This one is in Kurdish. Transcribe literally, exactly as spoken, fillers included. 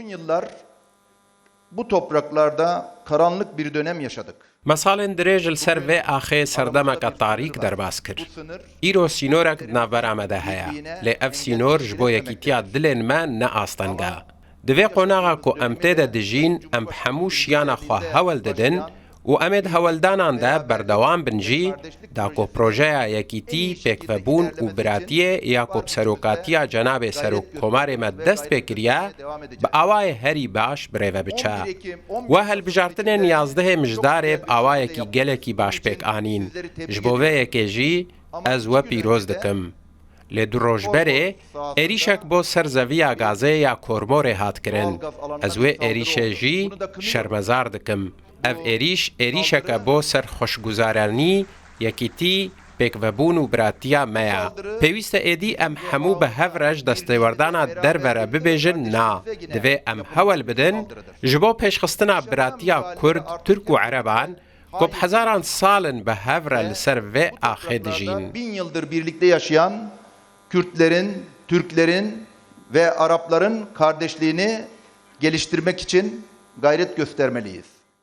Yıllar bu topraklarda karanlık bir dönem yaşadık. Me salên dirêj li ser vê axê serdemeke tarîk derbas kir. Îro sînorek di navbera me de heye, lê ev sînor ji bo yekîtiya dilên me ne asteng e. Di vê qonaxa ku em tê de dijîn, em bi hemû şiyana xwe hewl didin û em ê di hewldanan de berdewam bin jî, da ku projeya yekîtî, pêkvebûn û biratiyê ya ku bi serokatiya cenabê Serokkomarê me dest pê kiriye, bi awayê herî baş bi rê ve biçe. We hilbijartinên yazdehê Mijdarê bi awayekî gelekî baş pêk anîn. Ji bo vê yekê jî ez we pîroz dikim. Lê du roj berê êrîşek bo ser zeviya Gazê ya Kormorê hat kirin. Ez wê êrîşê jî şermezar dikim. Ev êrîş êrîşeke bo ser xweşguzaranî, yekîtî, pêkvebûn û biratiya me ye. Pêwîst e êdî em hemû bi hev re ji destêwerdana derve re bibêjin na. Divê em hewl bidin ji bo pêşxistina biratiya Kurd, Tirk û Ereban ku bi hezaran sal in bi hev re li ser vê axê dijîn. Bin yıldır birlikte yaşayan Kürtlerin, Türklerin ve Arapların kardeşliğini geliştirmek için gayret göstermeliyiz.